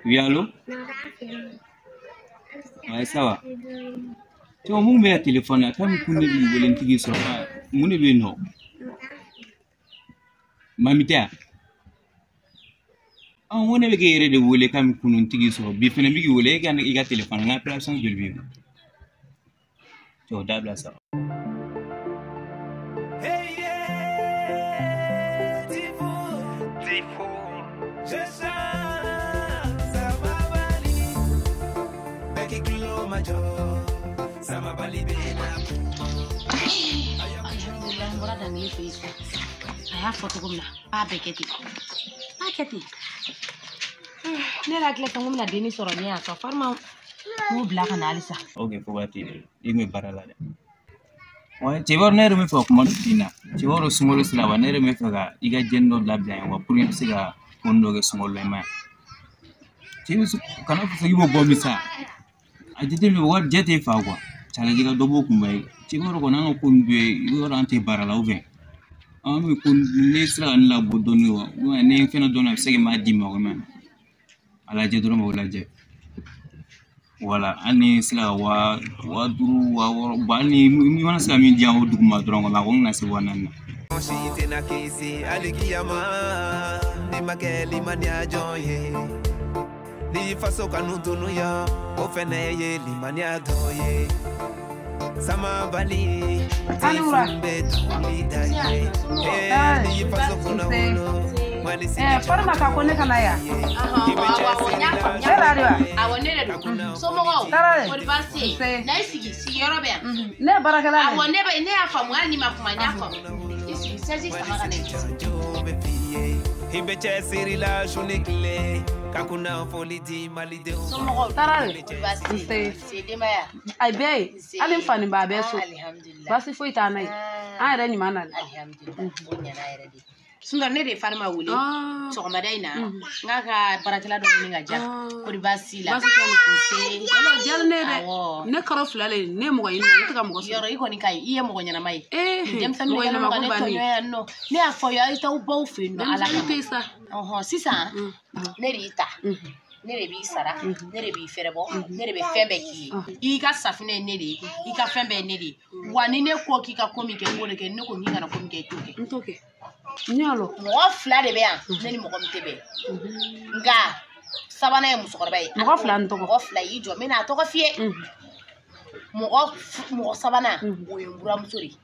Oui, allô? Ouais, ça va. Tu vois, mon mère téléphone, quand je connais le volontiers sur mon non. Mamita. Ah, on est guéri de voler comme kunun tigi sur bifene bigi voler quand il a téléphone, on a absence de lui. Tu vois, d'abord ça. Alhamdulillah, n bɔra dankelen fɛ yen sisan. A y'a fɔ cogo min na, a bɛɛ kɛ ten. A kɛ ten. Ne yɛrɛ hakili la sisan ko n bɛna denni sɔrɔ ne y'a sɔrɔ Farima m'u bila ka na halisa. Ok, fo waati i bɛ baara la dɛ. Ouais, cɛ b'a dɔn ne yɛrɛ bɛ fɛ ka kuma dɔ f'i ɲɛna. Cɛ b'a dɔn sunkalo sera wa ne yɛrɛ bɛ fɛ ka i ka jɛni dɔ labila yan wa pour que i bɛ se ka ko dɔ kɛ sunkalo la i ma ye. Cɛ bɛ kana fɔ k'i b'o bɔ min sa. A jateminɛ wari jɛ t'e fa quoi. Cɛ lajɛ ka dɔ b'o kunba ye. Cɛ b'a dɔn kɔni an ka ko ninnu bɛɛ i b'a dɔn an tɛ baara la ou bien. An bɛ ko ne sera ka ne labɔ dɔɔni wa ne fɛn dɔ dɔɔni a bɛ se ka maa d'i ma o ma. A lajɛ dɔrɔn o lajɛ. Wala hali ni sera ka wa 5,000 wa 6,000 bon hali ni i mana se ka min di yan o duguma dɔrɔn kɔni a kɔni na se 4,000 na. Si tɛna kisi alikiyama ni ma kɛ limaniya jɔn ye n'i faso kanu dunuya o fɛnɛ ye limaniya dɔ ye samabali tifun bɛ dɔnkili da ye n'i faso kunna wolo mali sini Farima ka ko ne kana yan. I bɛ cɛsiri la. Ne la de wa? Awɔ, ne de don. Somɔgɔw? Tɔɔrɔ de. Kɔri baasi ye? Nse. Na i sigi, sigiyɔrɔ bɛ yan. Ne ye baarakɛla de. Awɔ, ne bɛ ne y'a faamu hali n'i ma kuma n y'a faamu. I sigi, sɛji sama ka na i sigi. I bɛ cɛsiri la su ni tile ka kunnafoni di malidenw ma. Somɔgɔw? Tɔɔrɔ de. Kɔri baasi ye? Nse. Nse, denbaya? A bɛɛ ye. Nse. Hali n fa ni ba bɛɛ so. Alihamudulila. Baasi foyi t'an na ye. An yɛrɛ ɲuman na de. Alihamudulila, o ɲɛna yɛrɛ de. Sinon ne de ye Farima wele Ah. sɔgɔmada in na n k'a ka baarakɛla dɔ ɲini ka diyan. Ah. Kɔri baasi la? Baasi t'a la. Nse. Wala diyara ne ye dɛ. Awɔ. Ne kalo 2 le ne ye mɔgɔ ɲini na ne tɛ ka mɔgɔ sɔrɔ. Yɔrɔ i kɔni ka ɲi, i ye mɔgɔ ɲɛnama ye. Ee, Denmisɛnninw mɔgɔ kɛlen ɲɛnama don ka ko ne banni. tɔɲɔ yan nɔ. Ne y'a fɔ aw ye, aw ye t'aw baw fɛ yen nɔ Ala Denmisɛnnin kama. tɛ yen sa. Ɔhɔn, sisan ne de y'i ta. Ne de b'i sara, ne de b'i fɛrɛbɔ, ne de bɛ fɛn bɛɛ k'i ye. I ka safinɛ ye ne de ye, i ka fɛn bɛɛ ye ne de ye. Wa ni ne ko k'i ka ko min kɛ, n b'o de kɛ. Ni ne ko k'i kana ko min kɛ, i t'o kɛ. N t'o kɛ. N y'a lɔn. Mɔgɔ 2 de bɛ yan, ne ni mɔgɔ min tɛ bɛn. Nka sabanan ye musokɔrɔba ye. Mɔgɔ 2 n tɔgɔ. Mɔgɔ 2 y'i jɔ, n bɛna a tɔgɔ f'i ye. Mɔgɔ sabanan, o ye n buramuso de ye.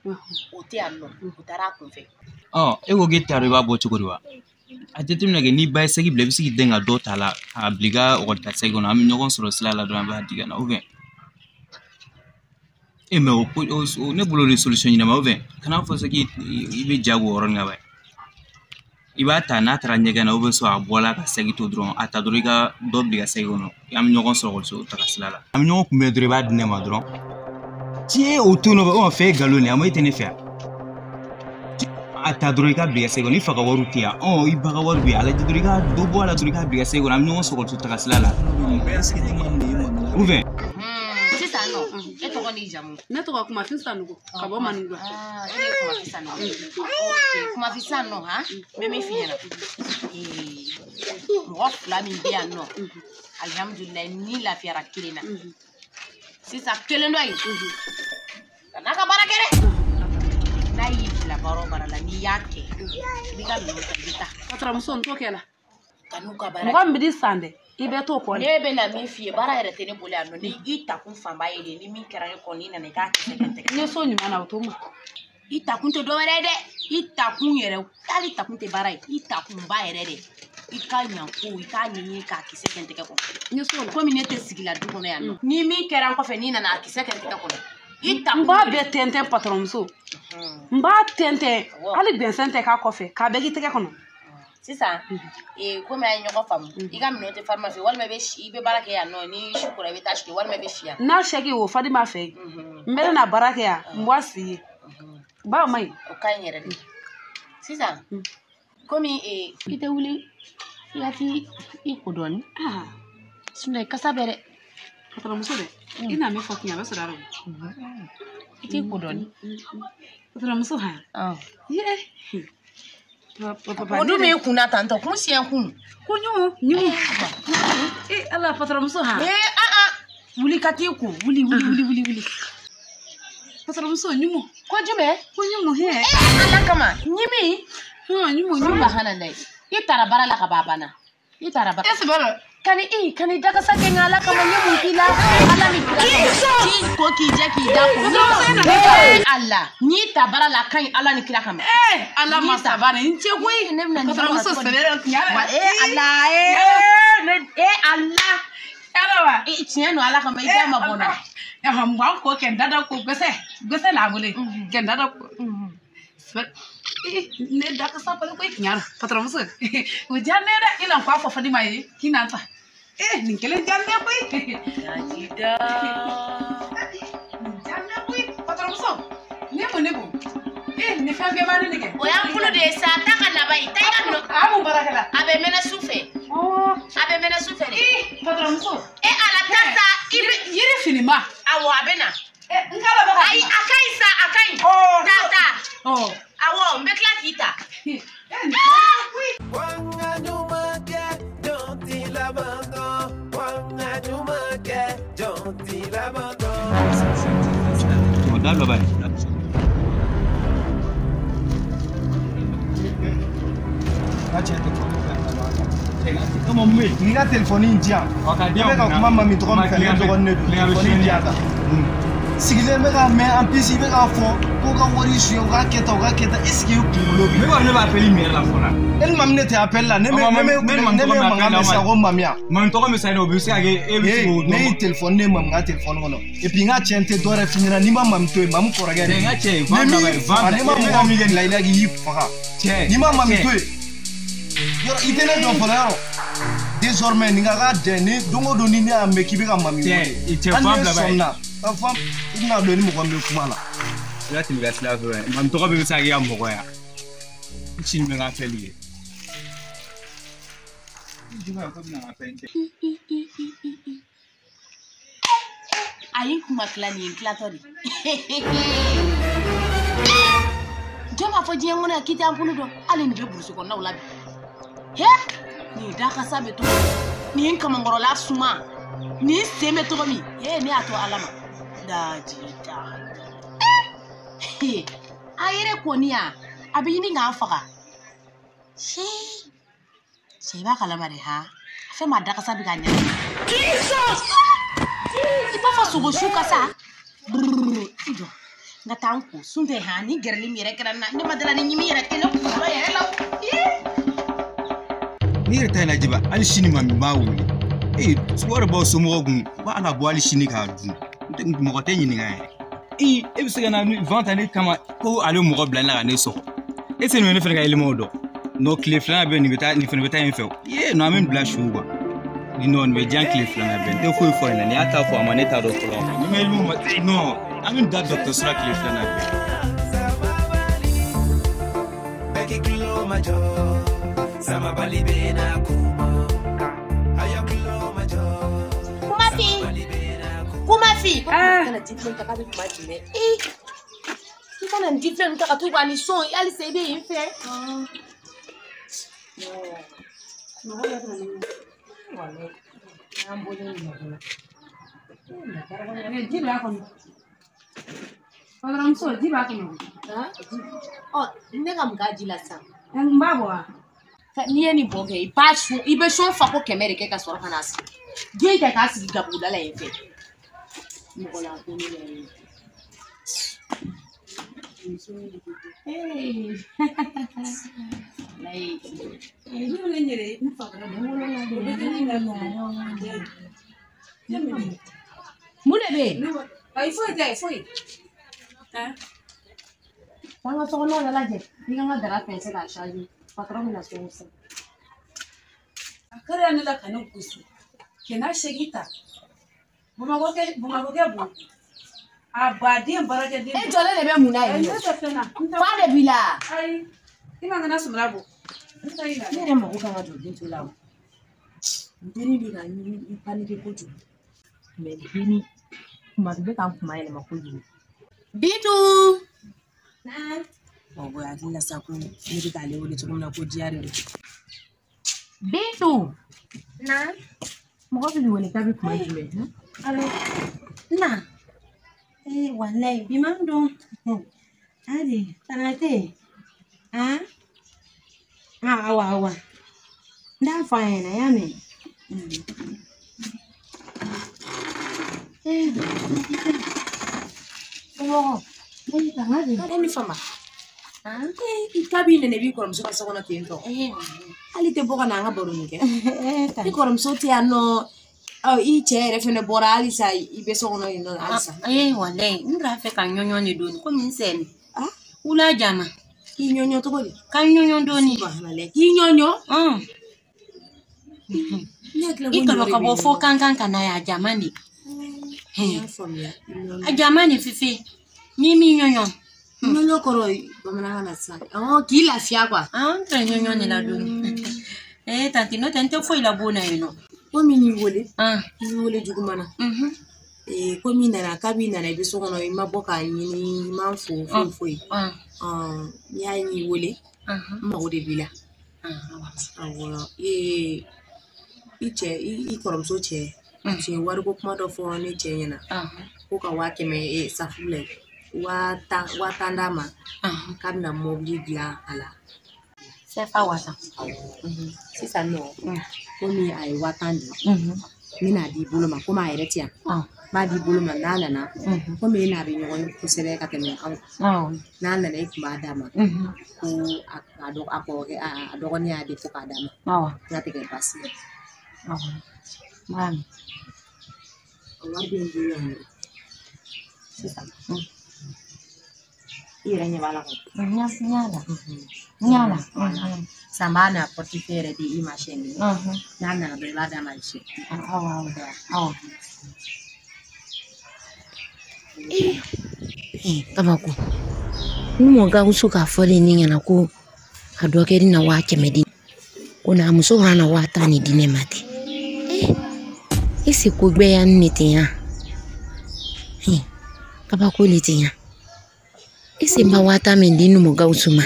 O tɛ yan nɔ, o taara a kun fɛ. Ɔ, e ko k'e t'a dɔn i b'a bɔ cogo di wa? A jateminɛ kɛ n'i ba ye segi bila i bɛ se k'i den ka dɔ ta la k'a bila i ka ekɔli ta segi kɔnɔ an bɛ ɲɔgɔn sɔrɔ sira la dɔrɔn an b'a di ka na ou bien. E mais o ne bolo de ye solution ɲɛnama ou bien kana fɔ sa k'i i bɛ jago o yɔrɔnin kan ba. I b'a ta n'a taara ɲɛgɛn na ou bien soit a bɔla ka segi to dɔrɔn a ta dɔrɔn i ka dɔ bila i ka segi kɔnɔ an bɛ ɲɔgɔn sɔrɔ ekɔliso taga sira la. An bɛ ɲɔgɔn kunbɛn dɔrɔn i b'a di ne ma dɔrɔn. Tiɲɛ o to yen nɔ o fɛn ye nkalon de ye a ma e tɛ ne fɛ yan. A ta dɔrɔn i ka bila i ka segi kɔnɔ i fa ka wariw tɛ yan ɔ i ba ka wari bɛ yen a lajɛ dɔrɔn i ka dɔ bɔ a la dɔrɔn i k'a bila i ka segi kɔnɔ an bɛ ɲɔgɔn sɔrɔ ekɔliso taga sira la. Ou bien. Sisan nɔ, e tɔgɔ n'i jamu? Ne tɔgɔ Kumafin Sanogo ka bɔ Maninka. Ah, e de ye Kumafin Sanogo. Ok, Kumafin Sanogo, han? N bɛ min f'i ɲɛna. Mɔgɔ 2 min bɛ yan nɔ, alihamudulilayi ni lafiyara kelen na. Sisan kelen dɔ in, ka n'a ka baara kɛ dɛ. N'a y'i bila baara o baara la, n'i y'a kɛ, i b'i ka minɛnw ta i bɛ taa. Patɔrɔmuso n t'o kɛ la. Ka n'u ka baara Mɔgɔ min bɛ di san dɛ, i bɛ t'o kɔ dɛ. Ne bɛ na min f'i ye, baara yɛrɛ tɛ ne bolo yan nɔ. Ni i takun fanba ye de, ni min kɛra ne kɔ, n'i nana i k'a kisɛ kɛ n tɛgɛ. N ye so ɲuman na o t'o ma. I takun tɛ dɔwɛrɛ ye dɛ. I takun yɛrɛ, hali takun tɛ baara ye. I takunba yɛrɛ de. I ka ɲan ko, i k'a ɲɛɲini k'a kisɛ kɛ n tɛgɛ kɔnɔ. N ye so la. Komi ne tɛ sigi la du kɔnɔ yan nɔ. Ni min kɛra n kɔfɛ, n'i nana a kisɛ kɛ n tɛgɛ kɔnɔ. I takun. N b'a bɛɛ tɛntɛn patɔrɔmuso. N b'a tɛntɛn hali gbɛnsɛn tɛ k'a kɔfɛ k'a bɛɛ k'i tɛgɛ kɔnɔ. Sisan, komi an ye ɲɔgɔn faamu, i ka minɛnw tɛ farima fɛ, walima i bɛ baara kɛ yan nɔ, ni su kora i bɛ taa sigi, walima i bɛ si yan. N'a sɛki o Fadima fɛ yen. N bɛ na baara kɛ yan, n bɔ a si ye. Ba ma ɲi. O ka ɲi yɛrɛ de. Sisan, komi i tɛ wuli, i ka t'i i ko dɔɔni. Ah, Sinon kasa bɛ dɛ. Patɔrɔmuso dɛ, i na min fɔ kun ye a bɛ sɔrɔ a la. I t'i ko dɔɔni. Patɔrɔmuso han. Ye. O dun b'i kunna tantɔ kun siɲɛ kun. Ko ɲugu ɲugu. E Ala patɔrɔmuso han. Ee a a wuli ka t'i ko wuli wuli wuli wuli wuli. Patɔrɔmuso ɲugu. Ko jumɛn? Ko ɲugu hɛ. E Ala kama ɲimi. Hɔn ɲugu ɲugu. Subahanallahi. I taara baara la ka ban a banna. I taara baara. E sɛbɛ la. Kani i kani dakasa kɛ n Ala kama n ye mun k'i la Ala ni kira k'i ko k'i jɛ k'i da ko Ala n'i ta baara la a ka ɲi Ala ni kira kama. Ee Ala ma saba ni n cɛ koyi. Ne bɛna nin patɔrɔmuso sɛbɛ la tiɲɛ wa ee Ala ee ne ee Ala. Ala wa. Ee tiɲɛ don Ala kama i da ma bɔ n na. N b'an ko kɛ n da da ko gbɛsɛ gbɛsɛ n'a wele kɛ n da da ko. Ne dakasa fɔlɔ koyi tiɲɛ na patɔrɔmuso o diya ne ye dɛ i na n k'a fɔ Fadima ye k'i na ta. Eh, nin kelen diya ne ye koyi. Jajida. Nin diya ne ye koyi patɔrɔmuso ne mun ne ko eh nin fɛn fɛn b'a ne kɛ. O y'an bolo de ye sa taa ka laban ye taa i ka minɛ. A mun baara kɛ la. A bɛ mɛnɛ su fɛ. A bɛ mɛnɛ su fɛ de. Ee patɔrɔmuso. E Ala taa sa i bɛ. Yiri finima. Awɔ a bɛ na. N k'a labɔ ka. Ayi a ka ɲi sa a ka ɲi. Taa taa. Awɔ n bɛ tila k'i ta. Dabila bani. N ka telefɔni in di yan. Ne bɛ ka kuma Mami tɔgɔ min fɛ ne dɔgɔnin de don. Telefɔni in di yan tan. Sigilen bɛ ka mɛn en plus i bɛ k'a fɔ ko ka wari suɲɛ u k'a kɛ tan u k'a kɛ tan est ce que i kunkolo bɛ. Ne b'a dɔn ne b'a appel min yɛrɛ la fɔlɔ. E ni Mami ne tɛ appel la ne bɛ mankan mɛn sisan ko Mami ya. Mami tɔgɔ min sisan o bɛ se ka kɛ e bɛ se k'o dɔn. Ne ye telefɔni ne ye Mami ka telefɔni kɔnɔ et puis n ka cɛ n tɛ dɔwɛrɛ f'i ɲɛna n'i ma Mami to yen Mami kɔrɔkɛ de. N ka cɛ van bila van bila. N'i ma mɔgɔ min kɛ nin la i la k'i faga. Cɛ n'i ma Mami to yen yɔrɔ i tɛ ne dɔn fɔlɔ yɔrɔ. Désormais nin ka k'a jɛ ni don o don ni ne y'a mɛn k'i bɛ ka Mami wele. Cɛ van bila hali ne sɔnna ka fɔ i bɛna don ni mɔgɔ min bɛ kuma la. I ka tɛmɛ i ka sira fɛ Mami tɔgɔ bɛɛ bɛ se ka k'i ka mɔgɔ ye n sini bɛ n ka appel kɛ. A ye n kuma tila nin ye n tilatɔ de. Jɔn b'a fɔ diɲɛ kɔnɔ yan k'i tɛ anpulu dɔn hali nin bɛ burusi kɔnɔnaw la bi. He nin dakasa bɛ cogo min nin kamankɔrɔla suma nin sen bɛ cogo min ee ne y'a to Ala ma. Dajida. A yɛrɛ kɔni yan a bɛ ɲini k'an faga. See cɛ i b'a kalama de han fɛn ma dakasa bɛ ka ɲɛ. I b'a fɔ sogo su kasa. I jɔ n ka taa n ko sun tɛ han ni gɛrɛli min yɛrɛ kɛra n na ne ma dala ni ɲimi yɛrɛ kelen kunkolo yɛrɛ la. N'i yɛrɛ ta in lajɛ ba hali sini Mami b'a wele. Ee wari b'aw somɔgɔw kun u b'a labɔ hali sini k'a dun mɔgɔ tɛ ɲininka yɛrɛ. Ee e bɛ se ka na van ta ne kama ko ale mɔgɔ bila ne la ka ne sɔgɔ. E se nin bɛ ne fana ka élément dɔn. Non tile filanan bɛ nin bɛ taa nin fana bɛ taa yen fɛ. Ee non an bɛ nin bila su quoi. Non nin bɛ diyan tile filanan bɛɛ n tɛ foyi fɔ nin na nin y'a ta fɔ a ma ne t'a dɔn fɔlɔ. Ni ma élément ma non an bɛ nin da dɔgɔtɔrɔso la tile filanan bɛɛ. Kuma fi. Kuma fi. Kana jifilen ta k'a bɛ kuma jumɛn? Ee i kana nin jifilen ninnu ta ka t'u ka ni sɔn halisa i bɛ yen fɛ. An bɔlen nin na. Ji b'a kɔnɔ. Patɔrɔmuso ji b'a kɔnɔ. Ɔ ne ka mun k'a ji la sisan? N b'a bɔ wa? N'i ye nin bɔ kɛ i b'a sun i bɛ sɔn fa ko 100 de kɛ ka sɔrɔ ka n'a sigi. Den kɛ k'a sigi gabuguda la yen fɛ. Mɔgɔ la ko ne yɛrɛ ye. Layi. Ne bɛ n yɛrɛ n fa kɛra Mun de bɛ yen? Ayi foyi tɛ foyi. An ka sokɔnɔna lajɛ n'i ka n ka dara fɛnsɛ k'a charger patɔrɔn bɛna so sisan. A kɛra ne la ka ne gosi kɛmɛ seegin ta Bamakɔ kɛ bon a baden baarakɛden. E jɔlen de bɛ mun na yen ne tɛ fɛn na. Fa de b'i la. Ayi i ma kana sumaya bɔ. Ne yɛrɛ mako kan ka jɔ Bintu la o. N dennin bɛ ka n panike kojugu. Mɛ dennin kuma bɛ ka n kuma yɛlɛma kojugu. Bintu. Naamu. Ɔ bɔn hakili la sa ko ne bɛ k'ale wele cogo min na ko diya de don. Bintu. Na. Mɔgɔ bɛ wele k'a bɛ kuma jumɛn? Alo. Na. Eh, wallahi bi man don. Adi, tana tɛ. Ah? Ah, awa awa. N t'a fɔ a ɲɛna y'a mɛn. Eh, somɔgɔw. Eh, tanga de. E ni fama. Ah? I ka b'i nɛnɛ b'i kɔrɔmuso ka so kɔnɔ ten tɔ. Hali tɛ bɔ ka na an ka baro nin kɛ. Eh, I kɔrɔmuso tɛ yan nɔ. I cɛ yɛrɛ fɛnɛ bɔra halisa i bɛ so kɔnɔ yen nɔ halisa. Eh, wallahi n t'a fɛ ka ɲɔɲɔ de doni komi n sɛni. Ah? Wula jama. K'i ɲɔɲɔ cogo di? Ka ɲɔɲɔ doni. Subhanallah. K'i ɲɔɲɔ? Ne hakili la ko I nin kɔrɔ de ka bɛ bɔ yen fo nɔ. kankan ka na yan a jama de. N y'a faamuya. A jama de fife. N'i m'i ɲɔɲɔ. Ɲɔɲɔ kɔrɔ bamanankan na sisan. Ɔhɔn k'i lafiya quoi. An tɛ ɲɔɲɔ de la doni. Eh, tanti n'o tɛ n tɛ foyi la bon na yen nɔ. Komi n y'i wele. Ah. N y'i wele juguman na. Ee komi i nana kabi nana i bɛ so kɔnɔ i ma bɔ k'a ɲini i ma n fo foyi foyi. N'i y'a ye n y'i wele n mago de b'i la. Awɔ ee i cɛ i kɔrɔmuso cɛ. Cɛ wariko kuma dɔ fɔ ne cɛ ɲɛna. Ko ka 100,000 safunɛ 50,000 d'a ma. K'a bɛna mɔbili dilan a la. CFA 50,000. Sisan nɔ komi a ye 50,000 di. N bɛna di i bolo ma komi a yɛrɛ tɛ yan. N b'a di i bolo ma n'a nana komi e n'a bɛ ɲɔgɔn ye kosɛbɛ ka tɛmɛ anw kan. N'a nana e tun b'a d'a ma. Ko a kɔrɔkɛ a dɔgɔnin y'a di ko k'a d'a ma. N'a tɛ kɛ baasi ye. O wari bɛ n bolo yan nɔ. Sisan. I yɛrɛ ɲɛ b'a la kɔni. N y'a la. N y'a la. Sisan n b'a n'a portefeuille yɛrɛ di i ma siɲɛ kelen. N'a nana dɔrɔn i b'a d'a ma siɲɛ. Awɔ awɔ awɔ. Kabako. Ni mɔ Gawusu k'a fɔlen ne ɲɛna ko a dɔ kɛri na 100,000 di. Ko n'a muso ka na 50,000 de di ne ma ten. Ese ko gbɛya ni ne tɛ yan. Kabako le tɛ yan. Ese n ba 50,000 min di numu Gawusu ma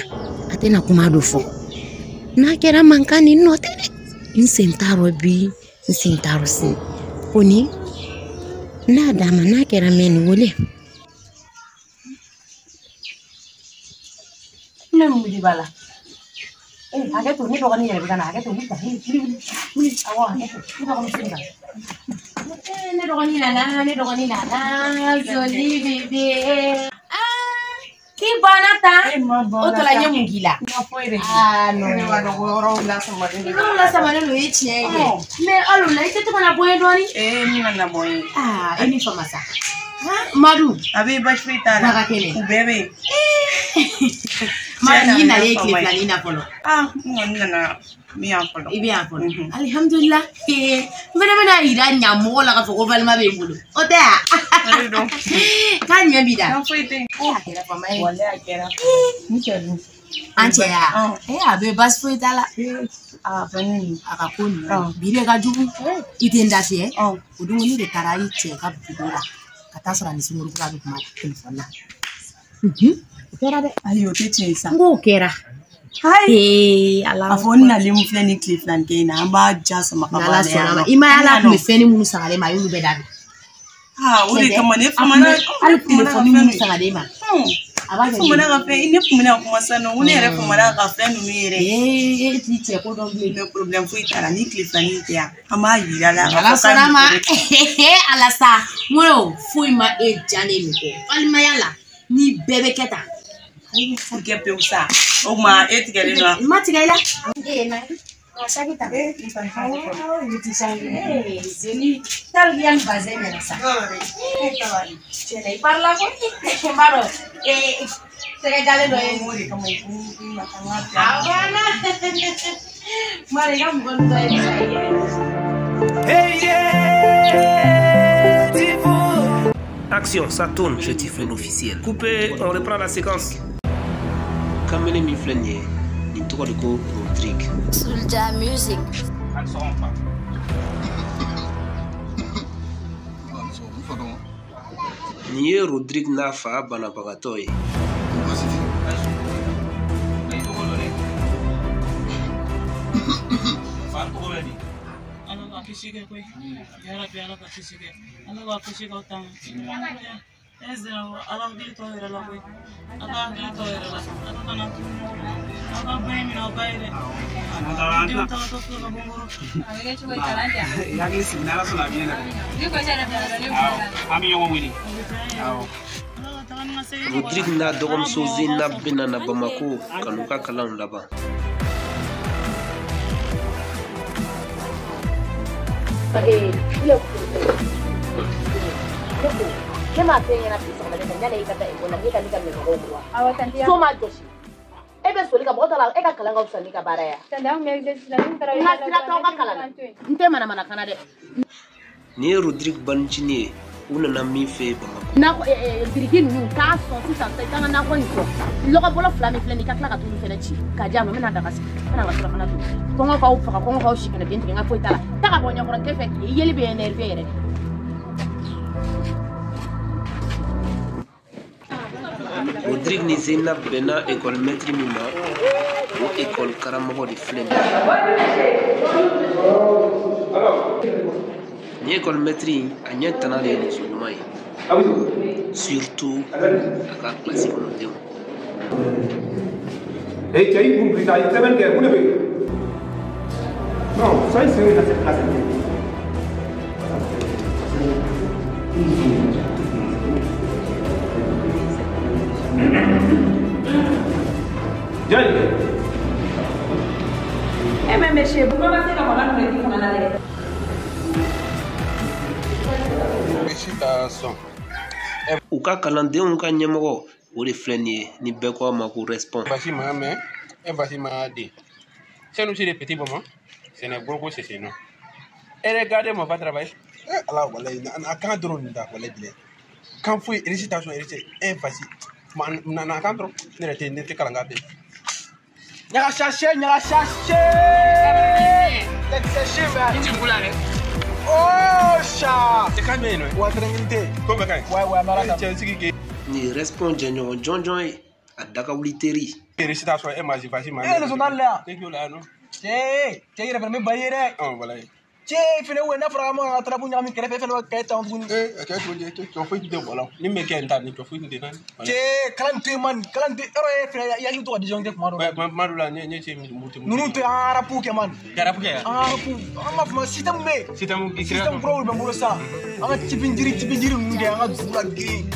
a tɛna kuma dɔ fɔ. N'a kɛra mankan ni nɔ tɛ dɛ. N sen t'a rɔ bi n sen t'a rɔ sini. Ko ni n'a d'a ma n'a kɛra mɛn nin wele. Ne mun de b'a la? Eh, hakɛ to ne dɔgɔnin yɛrɛ bɛ ka na hakɛ to wuli wuli wuli wuli awɔ hakɛ to ne dɔgɔnin filɛ ka na. Ne dɔgɔnin nana ne dɔgɔnin nana joli bébé. Ah, k'i banna tan? O tɔ la n ye mun k'i la? Ah non. Ne b'a dɔn ko yɔrɔw lasamalen don. Yɔrɔw lasamalen don o ye tiɲɛ ye dɛ. Mais hali o la i tɛ to ka na bɔ n ye dɔɔnin. Ee n bɛna na bɔ n ye. Ah e ni fama sa. Madu. A bɛ baasi foyi t'a la. Baga kɛnɛ. U bɛɛ bɛ yen. Madu i nalen tile filanin na fɔlɔ. Ah n kɔni nana n bɛ yan fɔlɔ. I bɛ yan fɔlɔ. Alihamudulila. N fɛnɛ bɛna yira ɲamɔgɔ la k'a fɔ ko balima bɛ n bolo. O tɛ wa? K'a ɲɛ b'i da. Foyi tɛ yen. A kɛra fama ye. Walayi a kɛra. N cɛ dun. An cɛ ya. Ee a bɛ baasi foyi t'a la. A fɛn A ka ko ninnu. Bi de ka jugu. I tɛ n da fiyɛ. O don ne de taara i cɛ ka biro la. Ka taa sɔrɔ a ni sunkuru kura bɛ kuma telefɔni na. O kɛra dɛ. Ayi o tɛ tiɲɛ ye sa. N k'o kɛra. Hayi. Ee Ala. A fɔ n nalen mun filɛ nin tile filanin kɛ in na an b'a ja sama ka bɔ N'Ala a la yan sɔnna ma nɔ. i ma ye ala tun bɛ fɛnnin minnu san ka d'e ma a y'olu bɛɛ dabila. Aa o de kama ne famana. Hali telefɔni minnu san ka d'e ma. A b'a Ne famana ka fɛn ne tun bɛna kuma sisan nɔ ko ne yɛrɛ famana ka fɛn ninnu yɛrɛ. Ee e t'i cɛ ko dɔn bilen. Mais problème foyi t'a la ni tile filanin tɛ yan an b'a yira la. Ala sɔnna ma ala sa n ko foyi ma e diya ne nin kɔ balimaya la ni bɛɛ bɛ kɛ tan. Kɛ pewu sa o tuma e tigɛlen don wa? N ma tigɛ i la. Ee Zeni tali yan bazin ɲɛna sa. Tiɲɛna i parila koyi n b'a dɔn tɛgɛ jalen dɔ ye. O de kama i ko i ma taa n ka A banna. Mari i ka mɔgɔ ninnu tɔ ye sa i yɛrɛ. Hey yeah, Tifo. Action, ça tourne. Je Tifo officiel. Coupé, on reprend la séquence. Kamalen min filɛ nin ye nin tɔgɔ de ko Rodrigue. Soulja Music. Nin ye Rodrigue n'a fa banabagatɔ ye. kisi kɛ koyi. Yarabi Ala ka kisi kɛ. Ala b'a kisi k'aw tanga. E sera ala hakili to yɛrɛ la koyi. Ala hakili to yɛrɛ la. Ala kana tunu ɲɔgɔn na. Aw ka ba in minɛ aw ba ye dɛ. Denw tagatɔ filɛ ka bɔ n kɔrɔ. A bɛ kɛ cogo di kalan tɛ? I hakili sigi n'Ala sɔnna a bɛ ɲɛnabɔ. Ni ko yɛrɛ bila ne bolo la. An bɛ ɲɔgɔn wele. Awɔ. Rodrigue n'a dɔgɔmuso Zenab bɛna na Bamako ka n'u ka kalanw laban. Ne m'a f'e ɲɛna bi sɔgɔmada in na yanni i ka taa ekɔli la ne ka ne ka minɛnɔgɔw ko wa. Awɔ tanti. So ma jɔsi. E bɛ soli ka mɔgɔ ta la e ka kalan ka fisa n'i ka baara ye. Tanti an kun bɛ exercice la n'u taara. N ka sira t'aw ka kalan na. N tɛ manamana kan na dɛ. Nin ye Rodrigue banicinin ye. U nana min fɛ Bamakɔ. Nakɔ biriki ninnu k'a sɔn sisan i ka n ka nakɔ in sɔn. Lɔgɔ bɔlɔ 2 min filɛ nin ye i ka tila ka t'olu fɛnɛ ci k'a di a ma n bɛna daga sigi n bɛna n ka surafana dun. Kɔngɔ k'aw faga kɔngɔ k'aw si kɛnɛ den tigɛ n ka foyi t'a la. Taa ka bɔ ɲɛkɔrɔ n tɛ fɛ i yeli bɛ énervé yɛrɛ de. Rodrigue ni Zenab bɛnna ekɔli mɛtiri min ma, o ekɔli karamɔgɔ de filɛ nin ye. Nin ekɔli mɛtiri in, a ɲɛ tana de ye muso ɲuman ye. Surtout a ka kilasi kɔnɔdenw. Hey, cɛ i kun bi taa i sɛbɛn kɛ mun de bɛ yen? Non, soyez sérieux dans cette classe. Jɔn. Eh mais monsieur, pourquoi pas se ka makan ninnu di fana la dɛ? U ka kalandenw ka ɲɛmɔgɔ o de filɛ nin ye ni bɛɛ ko a ma ko respond. Voici ma main et voici ma D. C'est nous des petits moments. C'est un gros c'est non. Et regardez mon va travail. Eh Allah wallahi na kan dɔrɔn da wallahi bilahi. Kan foyi récitation récitation un voici. Ma na na kan dɔrɔn ne yɛrɛ tɛ ne tɛ kalan ka bɛɛ. Ɲaga chercher ɲaga chercher. Tɛ séché mais. I ti la dɛ. Oh chat. I kan bɛ yen nɔ. Wa tranquillité. Ko bɛɛ ka ɲi. Ouais ouais mara cɛ sigi k'e. Nin ye respond jɛɲɔgɔn jɔnjɔn ye a dakawuli teri. Récitation e ma voici ma. E leçon t'ale la yan. E k'o la yan nɔ. Cɛ cɛ i yɛrɛ fana bɛ ba ye dɛ. Ɔn walayi. Cɛ fɛnɛ wo n'a fɔra k'an ka tarabu ɲagami kɛrɛfɛ e fɛnɛ bɛ kɛ tan tuguni. Ee a kɛ cogo di cɔ foyi tun tɛ bɔ la ni min bɛ kɛ n ta nin cɔ foyi tun tɛ na. Cɛ kalan to yen man kalan to yen yɔrɔ e fɛnɛ i hakili to ka disjoncter kuma dɔ la. Kuma dɔ la ne cɛ mutu. Ninnu tɛ an arapu kɛ man. Arapu kɛ yan. An arapu an b'a fɔ ma système bɛ yen. Système kuraw de bɛ n bolo sisan. An ka cipinjiri cipinjiri ninnu kɛ an ka dugu la girin.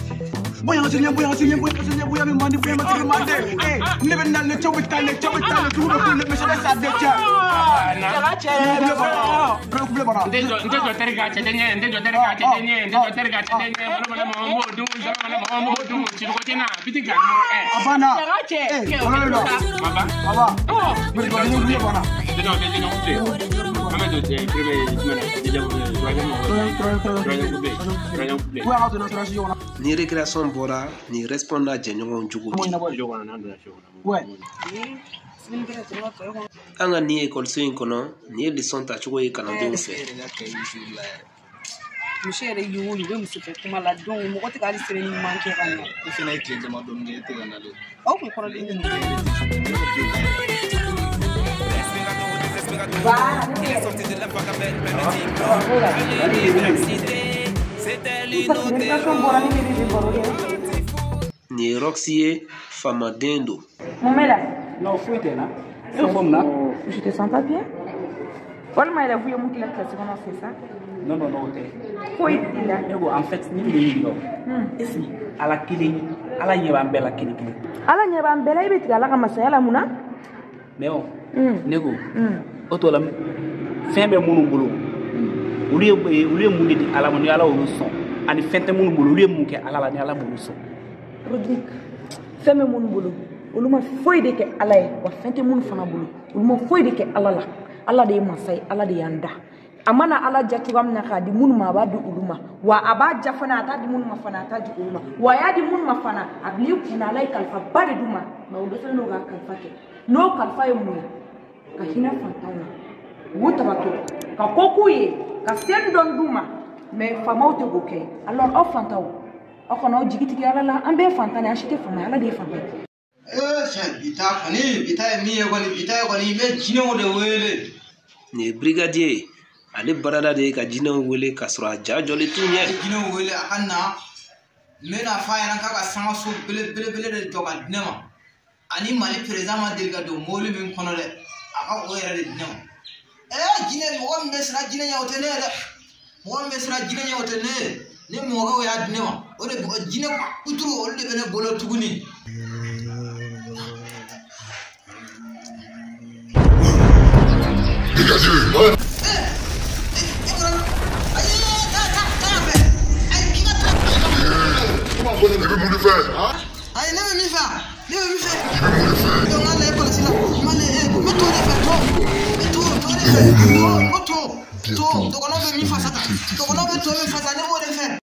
Bonya ka se ɲɛ bonya ka se ɲɛ bonya ka se ɲɛ bonya bɛ mande bonya ma se mande. Ee ne bɛ na ne cɛw bɛ taa ne cɛw bɛ taa ne dugu bɛ kule mɛ sɛbɛn sa de cɛ. Cɛ bana. N tɛ jɔ teri ka cɛ tɛ ɲɛ n tɛ jɔ teri ka cɛ tɛ ɲɛ n tɛ jɔ teri ka cɛ tɛ ɲɛ malo mana mɔgɔ m'o dun zama mana mɔgɔ m'o dun siriko tɛ na biti ka numéro 1. A banna. Cɛ. Ee kɔlɔlɔ de don. Ma ban. A ban. Bere banna. Tɛ an bɛ don premier jumɛn na deuxième troisième troisième couplet troisième couplet. Ko an ka don troisième kɔnɔ. Ni récréation bɔra ni respond n'a jɛɲɔgɔnw cogo di. Ouais. An ka nin ekɔliso in kɔnɔ nin ye leçon tacogo ye kalandenw fɛ. Muso yɛrɛ ye o ye u bɛ muso fɛ kuma la donc mɔgɔ tɛ ka hali sɛbɛnni ɲuman kɛ ka ɲɛ. E fɛnɛ ye tile damadɔni kɛ e tɛ ka na dɛ. Aw kun kɔrɔlen de don. Nin ye Roxy ye faamaden don. Mun bɛ la? Non foyi tɛ n na. E bɛ fɔ mun na? Je te sens pas bien. Walima yɛrɛ f'u ye mun k'i la kilasi kɔnɔ c'est ça? Non non non o tɛ. Foyi t'i la. Ne ko en fait ni bɛ ɲininka o. Est ce que Ala kelen Ala ɲɛ b'an bɛɛ la kelen kelen? Ala ɲɛ b'an bɛɛ la e bɛ tigɛ Ala ka masaya la mun na? Mais o ne ko o tɔ la fɛn bɛ minnu bolo olu ye mun de di Ala ma ni Ala y'olu sɔn ani fɛn tɛ minnu bolo olu ye mun kɛ Ala la ni Ala m'olu sɔn. Rodrigue fɛn bɛ minnu bolo olu ma foyi de kɛ Ala ye wa fɛn tɛ minnu fana bolo olu ma foyi de kɛ Ala la. Ala de ye masa ye Ala de y'an da. A mana Ala ja cogoya min na k'a di minnu ma a b'a di olu ma wa a b'a ja fana a t'a di minnu ma fana a t'a di olu ma wa a y'a di minnu ma fana a bil'i kunna Ala ye kalifaba de d'u ma mɛ o dɛsɛlen don k'a kalifa kɛ n'o kalifa ye mun ye ka hinɛ fantanw na u tabatɔ ka ko k'u ye ka sen dɔn d'u ma mɛ faamaw tɛ k'o kɛ alors aw fantanw aw kana aw jigi tigɛ Ala la an bɛɛ ye fantan de ye an si tɛ faama ye Ala de ye faama ye. Ee cɛ bi ta kɔni bi ta ye min ye kɔni bi ta ye kɔni i bɛ jinɛw de wele. Nin ye brigadier ye Ale barada de ye ka jinɛw wele k'a sɔrɔ a ja jɔlen t'u ɲɛ. Jinɛw wele a ka na, n bɛna f'a ɲɛna k'a ka sangaso belebele de jɔ ka di ne ma. Ani Mali président ma deli ka don mobili min kɔnɔ dɛ, a ka o yɛrɛ de di ne ma. Jinɛ, mɔgɔ min bɛ siran jinɛ ɲɛ o tɛ ne ye dɛ. Mɔgɔ min bɛ siran jinɛ ɲɛ o tɛ ne ye. Ne mɔkɛw y'a di ne ma, o de jinɛ kuturu olu de bɛ ne bolo tuguni. Ayi, ne bɛ min fɛ, ne bɛ min fɛ. Donc n ka lajɛ kɔlɔsi la, n ma lajɛ, n bɛ to de fɛ, to, n bɛ to, to de fɛ, to, n ko to, to, dɔgɔnɔ bɛ min fasa ta, dɔgɔnɔ bɛ to min fasa, ne b'o de fɛ.